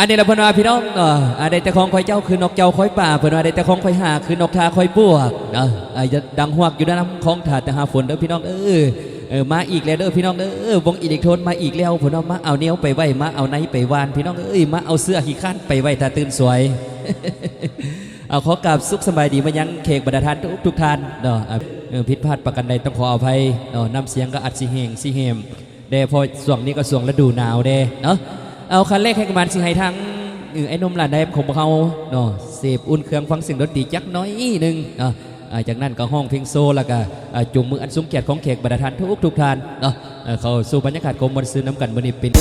ອັນນີ້ລະເພິ່ນວ່າພີ່ນ້ອງເນາະ ອາ ໄດ້ແຕ່ຂອງຂ້ອຍເຈົ້າຄືນົກເຈົ້າຄອຍປ່າ ເພິ່ນວ່າໄດ້ແຕ່ຂອງຂ້ອຍຫາຄືນົກທ່າຄອຍປວກເນາະ ອາ ຢ່າດັງຮວກຢູ່ໃນນຳຂອງທ່າແຕ່ຫາຝົນເດີພີ່ນ້ອງເອີຍ. ເອີ ມາອີກແລ້ວເດີພີ່ນ້ອງເດີ ວົງອີເລັກໂທນມາອີກແລ້ວ ເພິ່ນວ່າມາເອົາແນວໄປໄວ້ ມາເອົາໃນໄປຫວ່ານ ພີ່ນ້ອງເອີຍ ມາເອົາເຊື້ອຂີ້ຄ້ານໄປໄວ້ຖ້າຕື່ນສວຍ. ເອົາ ຂໍກາບສຸກສະບາຍດີມາຍັງແຂກບັນດາທ່ານທຸກໆທ່ານເນາະ ອາ ເອີ ຜິດພາດປະການໃດຕ້ອງຂໍອະໄພເນາະ ນ້ຳສຽງກໍອາດຊິແຫ້ງຊິແຫ້ມ ແດ່ ເພາະຊ່ວງນີ້ກໍຊ່ວງລະດູໜາວແດ່ເນາະ. ເອົາ ຂັ້ນແລກໃຫ້ກຳມານຊິໃຫ້ທາງ ເອີ ໄອ້ໜຸ່ມຫຼານແດມຂອງພວກເຮົາເນາະ ເສບອຸ່ນເຄື່ອງຟັງສຽງດົນຕີຈັກໜ້ອຍໜຶ່ງເນາະ. ອາ ຈາກນັ້ນກໍຮ້ອງເພງໂຊ ແລ້ວກໍ ອາ ຈູງມືອັນຊົງກຽດຂອງແຂກບັນດາທ່ານທຸກໆທ່ານເນາະ ເຂົ້າສູ່ບັນຍາກາດຄວາມມ່ວນຊື່ນນຳກັນມື້ນີ້ເປັນ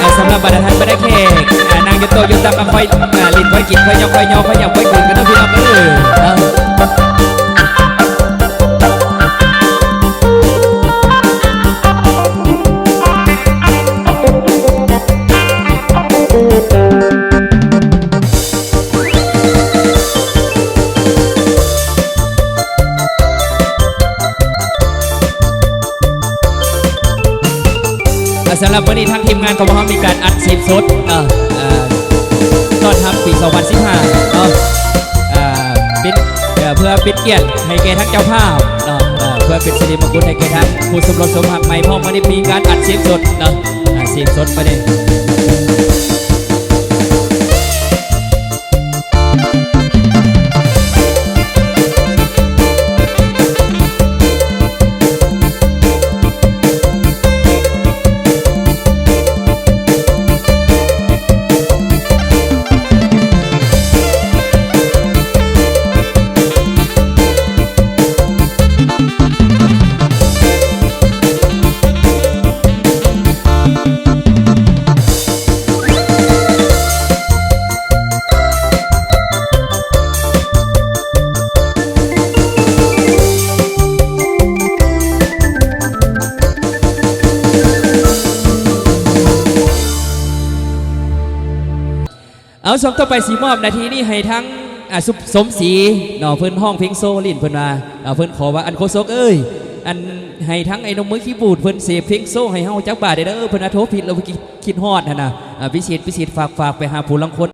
ອ່າ ສຳລັບບັນດາທ່ານບັນດາແຂກ ອ່າ ນັ່ງຢູ່ໂຕະຢູ່ຕັ່ງ ກໍຄ່ອຍ ອ່າ ຫຼິ້ນຄ່ອຍກິນ ຄ່ອຍຫຍໍ້ ຄ່ອຍຍໍ້ ຄ່ອຍຫຍັງ ຄ່ອຍຄືນກັນເນາະ ພີ່ນ້ອງເອີຍ. ອ່າ ສຳລັບມື້ນີ້ທາງທີມງານຂອງພວກເຮົາມີການອັດສີບສົດເນາະ ເອີ ຕ້ອນຮັບປີສອງພັນສິບຫ້າເນາະ ເອີ ປິດ ເພື່ອເປັນກຽດໃຫ້ແກ່ທາງເຈົ້າພາບເນາະ ເພື່ອເປັນສິລິມົງຄຸນໃຫ້ແກ່ທາງຄູ່ສົມລົດສົມຮັກໃໝ່ພ້ອມ ມື້ນີ້ມີການອັດສີບສົດເນາະ ອັດສີບສົດມື້ນີ້. ອ່າ ເອົາ ຊ່ວງຕໍ່ໄປຊິມອບໜ້າທີ່ນີ້ໃຫ້ທາງ ອ່າ ສົມ ສົມສີເນາະ ເພິ່ນຮ້ອງເພງໂຊຫຼິ້ນ ເພິ່ນວ່າ ເນາະ ເພິ່ນຂໍວ່າ ອັນ ໂຄສົກເອີຍ ອັນ ໃຫ້ທາງໄອ້ໜຸ່ມມືຄີບູດເພິ່ນເສບເພງໂຊໃຫ້ເຮົາຈັກບາດເດີ ເພິ່ນວ່າໂທຜິດແລ້ວຄິດ ຄິດຮອດຫັ້ນນະ ອ່າ ພິເສດ ພິເສດ ຝາກ ຝາກໄປຫາຜູ້ລາງຄົນ.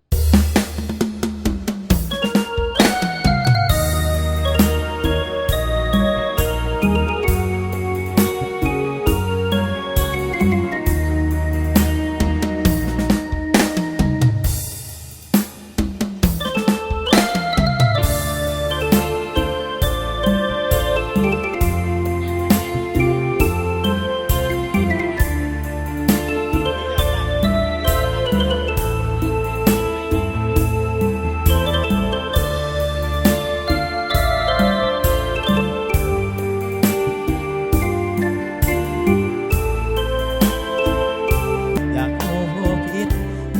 ຢາກຮູ້ຜິດ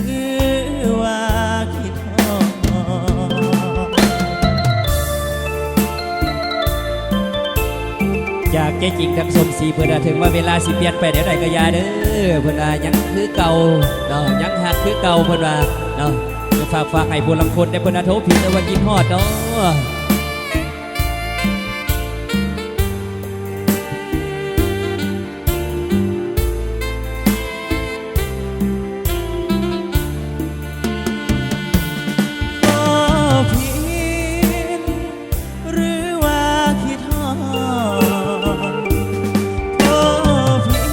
ຫຼືວ່າຄິດຮອດ ຈາກໃຈຈິງທັງສົມສີເພິ່ນວ່າ ເຖິງວ່າເວລາຊິປ່ຽນໄປແນວໃດກໍຢ່າເດີ ເພິ່ນວ່າຍັງຄືເກົ່າເນາະ ຍັງຮັກຄືເກົ່າ ເພິ່ນວ່າເນາະ ຝາກ ຝາກໃຫ້ຜູ້ລາງຄົນແດ່ ເພິ່ນວ່າໂທຜິດ ຫຼືວ່າຄິດຮອດເນາະ. ພໍຜິດ ຫຼືວ່າຄິດຮອດ ພໍຜິດ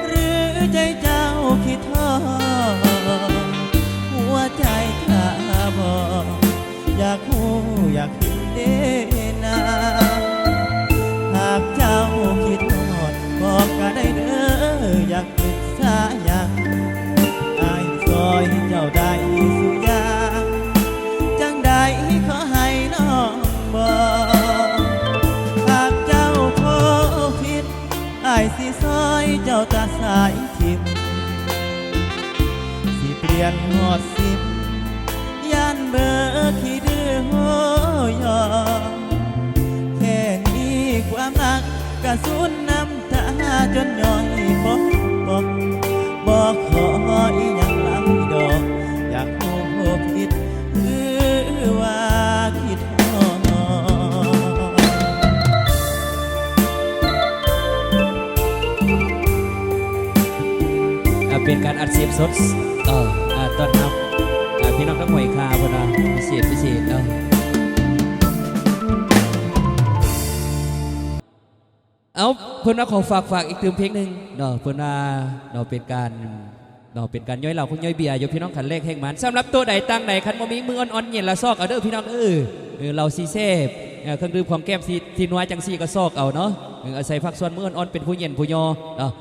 ຫຼືໃຈເຈົ້າຄິດຮອດ ຫົວໃຈຖ້າບອກ ຢາກຮູ້ຢາກເຫັນເດນາ ຫາກເຈົ້າຄິດຮອດ ບອກກະໄດ້ເດີ ຢາກປຶກສາຢາກ ອ້າຍຊ່ອຍເຈົ້າໄດ້ສູ່ຢ່າງ ຈັ່ງໃດຂໍໃຫ້ນ້ອງບອກ ຫາກເຈົ້າພໍຜິດ ອ້າຍຊິຊ່ອຍເຈົ້າຕາສາຍ ຖິ້ມ ຊິປ່ຽນຮອດສິບ ຢ້ານເບີຂີ້ດື້ໂຫຍອມ ແຄ່ນີ້ຄວາມຮັກກະສູນນ້ຳຕາຈົນຍ້ອຍປົກ ປົກ ບໍ່ຂໍອີ່ຫຍັງຫຼາຍດອກ ຢາກຮູ້ຜິດ ຫຼືວ່າຄິດຮອດ ອ່າ ເປັນການອັດເສບສົດ ເອີ ອ່າ ຕ້ອນຮັບ ອ່າ ພີ່ນ້ອງທັງຫ້ວຍຄາ ເພິ່ນວ່າພິເສດ ພິເສດເນາະ. ເອົາ ເພິ່ນວ່າຂໍຝາກ ຝາກອີກຕື່ມເພງໜຶ່ງເນາະ ເພິ່ນວ່າເນາະ ເປັນການເນາະ ເປັນການຍ້ອຍເຫຼົ້າ ຄົງຍ້ອຍເບຍຢູ່ ພີ່ນ້ອງ ຄັນແລກແຮງມັນ ສຳລັບໂຕໃດຕ່າງໃດ ຄັນບໍ່ມີ ມື້ອ່ອນໆ ເຢັນລະຊອກເອົາເດີ ພີ່ນ້ອງເອີຍ ເອີ ເຫຼົ້າຊິແຊບ ເອີ ເຄື່ອງດື່ມຂອງແກ້ມຊິ ຊິນົວຈັ່ງຊີ້ກໍຊອກເອົາເນາະ ເອີ ອາໄສພາກສ່ວນ ມື້ອ່ອນໆ ເປັນຜູ້ເຢັນຜູ້ຍໍເນາະ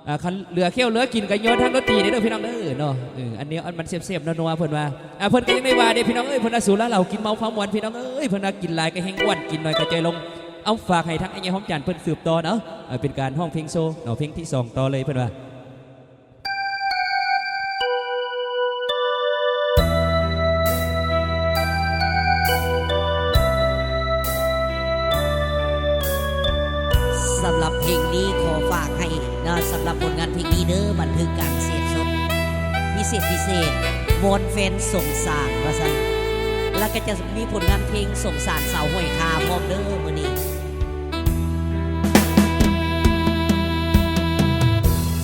ອ່າ ຄັນເຫຼືອແຂ້ວເຫຼືອກິນກໍຍ້ອນທາງດົນຕີເດີ ພີ່ນ້ອງເດີເນາະ ເອີ ອັນນີ້ອັນມັນແຊບໆ ນົວໆ ເພິ່ນວ່າ ອ່າ ເພິ່ນກໍຍັງໄດ້ວ່າເດ້ ພີ່ນ້ອງເອີຍ ເພິ່ນວ່າສຸລາເຫຼົ້າກິນເມົາຄວາມມ່ວນ ພີ່ນ້ອງເອີຍ ເພິ່ນວ່າກິນຫຼາຍກໍແຮງອ້ວນ ກິນໜ້ອຍກໍຈ່ອຍລົງ. ເອົາ ຝາກໃຫ້ທາງອ້າຍໃຫຍ່ຫອມຈັນເພິ່ນສືບຕໍ່ເນາະ ເອີ ເປັນການຮ້ອງເພງໂຊເນາະ ເພງທີສອງຕໍ່ເລີຍ ເພິ່ນວ່າ ສຳລັບເພງນີ້ຂໍຝາກໃຫ້ເນາະ ສຳລັບຜົນງານເພງນີ້ເດີ ບັນທຶກການເສບສົດ ພິເສດ ພິເສດ ວອນແຟນສົງສານ ວ່າຊັ້ນ ແລ້ວກໍຈະມີຜົນງານເພງສົງສານສາວຫ້ວຍຄາພ້ອມເດີມື້ນີ້.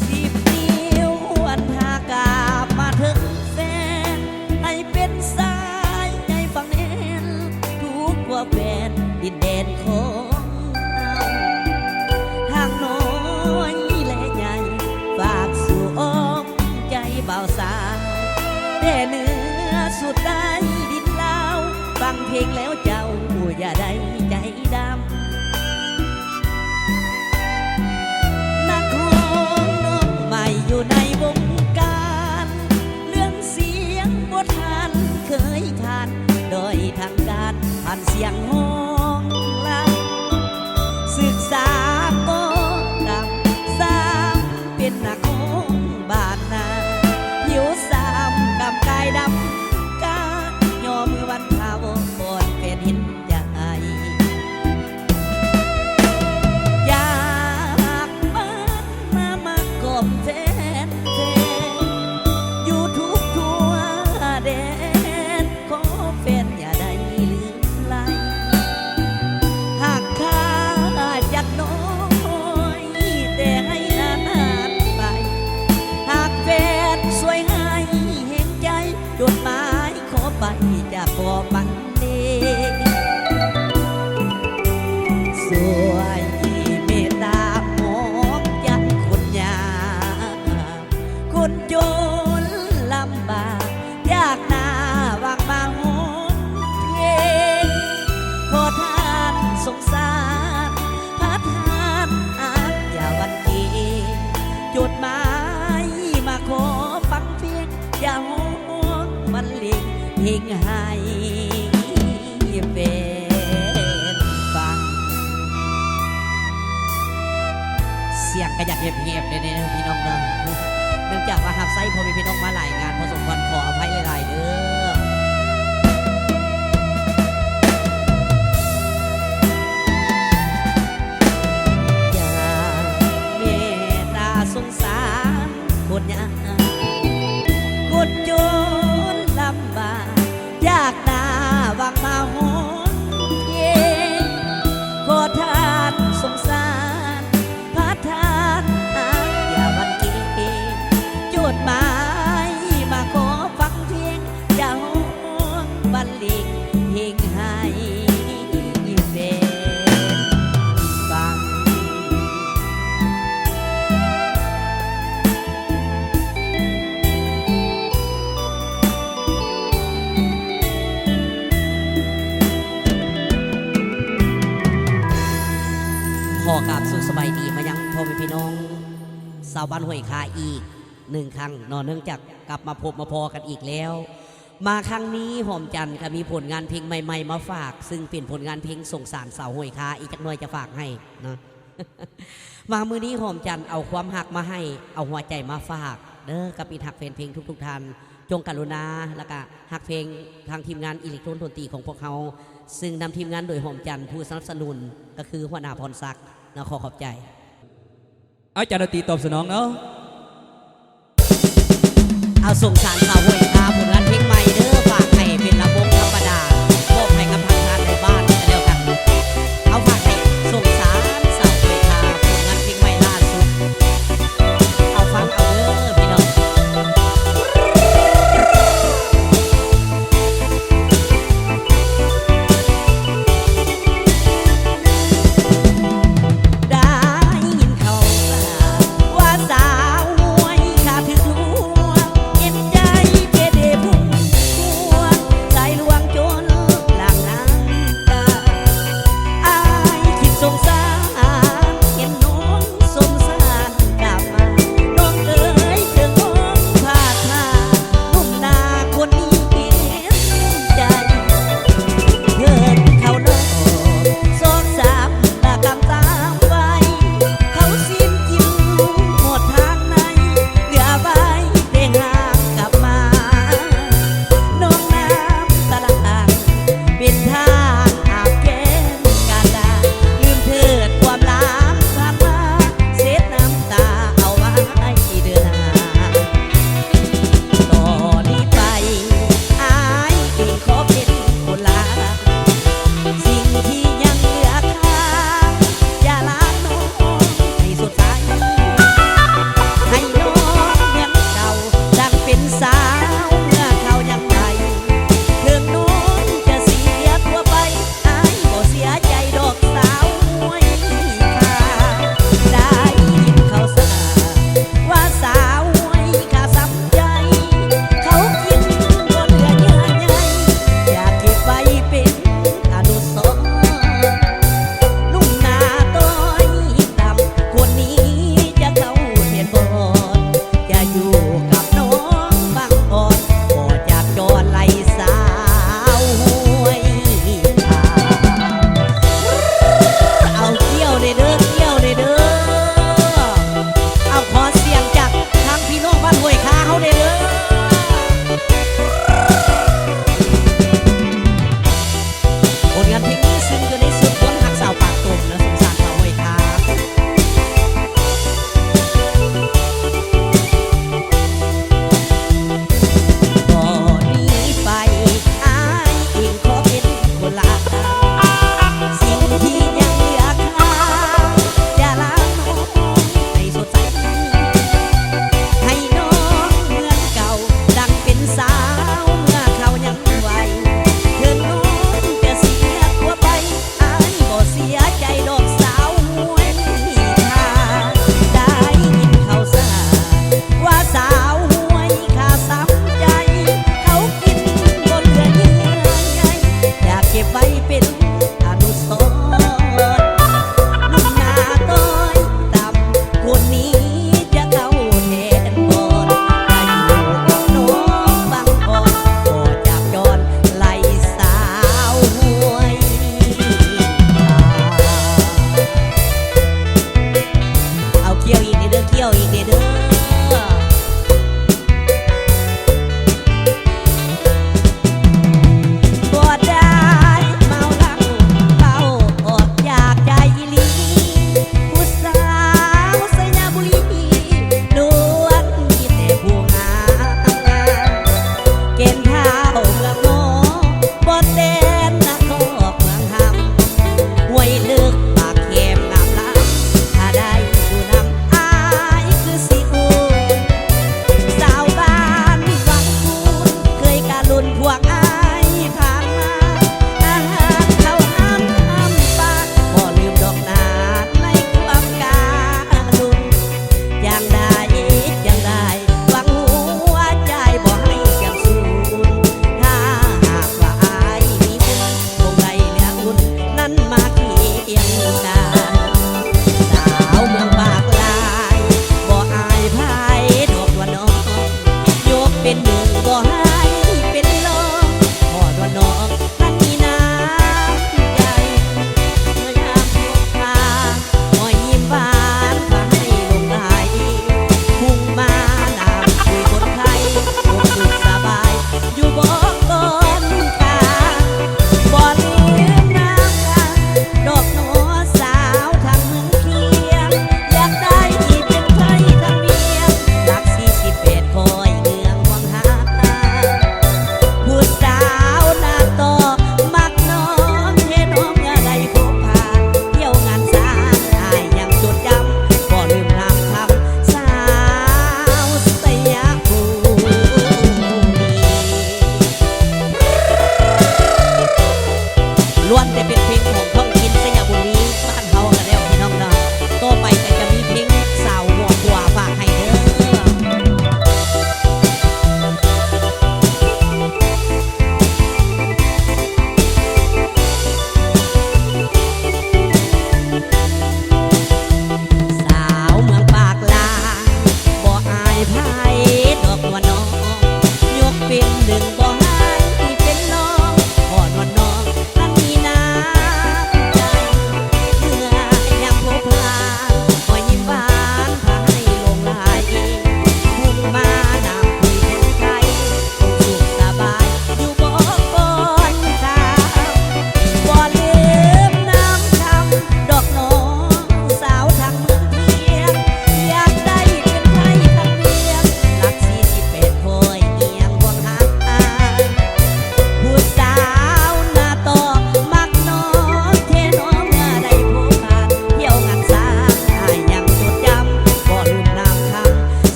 ສິບນິ້ວອວນພາກາບມາເຖິງແຟນ ໃຫ້ເປັນສາຍໃຍຝັງແໜ້ນ ທຸກທົ່ວແຄວ້ນດິນແດນຂອງເຮົາ ທາງນ້ອຍແລະໃຫຍ່ ຝາກສູ່ອ້ອມໃຈບ່າວສາວ ແຕ່ເໜືອສຸດໃຕ້ດິນລາວ ຟັງເພງແລ້ວເຈົ້າຢ່າໄດ້ໃຈ ດຳ ນັກຮ້ອງນ້ອງໃໝ່ຢູ່ໃນວົງການ ເລື່ອງສຽງບໍ່ທັນເຄີຍຜ່ານ ດ້ອຍທາງການຜ່ານສຽງຮ້ອງລຳ ສຶກສາກໍຕ່ຳ ຊ້ຳເປັນນັກຮ້ອງບ້ານນາ ຜິວຊ້ຳກຳກາຍດຳກາ ຍໍມືວັນທາວອນແຟນເຫັນ ໃຈ ຢາກມາ ມາມັກກອມແຟນ ແຟນ ຢູ່ທຸກທົ່ວ ເພງໃຫ້ແຟນຟັງ. ສຽງກໍຢາກແຫບໆ ແດ່ເດີພີ່ນ້ອງເດີ ເນື່ອງຈາກວ່າຮັບໃຊ້ພໍ່ແມ່ພີ່ນ້ອງມາຫຼາຍງານພໍສົມຄວນ ຂໍອະໄພຫຼາຍໆເດີ. ຢ່າເມດຕາສົງສານຄົນຍາກ ຄົນຈົນລຳບາກ ຢາກໜ້າຫວັງມາຮ້ອງເພງ ຂໍທ່ານສົງສານ ພະທ່ານຮັກຢ່າວັນເກງ ຈົດໝາຍມາຂໍຟັງເພງ ຢ່າຮ້ອງບັນເລງເພງໃຫ້ແຟນຟັງ. ຂໍກາບສະບາຍດີມາຍັງພໍ່ແມ່ພີ່ນ້ອງຊາວບ້ານຫ້ວຍຄາອີກໜຶ່ງຄັ້ງເນາະ ເນື່ອງຈາກກັບມາພົບມາພໍ້ກັນອີກແລ້ວ. ມາຄັ້ງນີ້ ຫອມຈັນກໍມີຜົນງານເພງໃໝ່ໆມາຝາກ ຊຶ່ງເປັນຜົນງານເພງສົງສານສາວຫ້ວຍຄາ ອີກຈັກໜ່ອຍຈະຝາກໃຫ້ເນາະ. ມາມື້ນີ້ ຫອມຈັນເອົາຄວາມຮັກມາໃຫ້ ເອົາຫົວໃຈມາຝາກເດີ ກັບມິດຮັກແຟນເພງທຸກໆທ່ານ ຈົ່ງກະລຸນາ ແລ້ວກະຮັກເພງທາງທີມງານອີເລັກໂທນດົນຕີຂອງພວກເຮົາ ຊຶ່ງນຳທີມງານໂດຍຫອມຈັນ ຜູ້ສະໜັບສະໜູນກໍຄືຫົວໜ້າພອນສັກເນາະ ຂໍຂອບໃຈ. ເອົາ ຈັນດົນຕີຕອບສະໜອງເນາະ. ເອົາ ສົງສານສາວຫ້ວຍ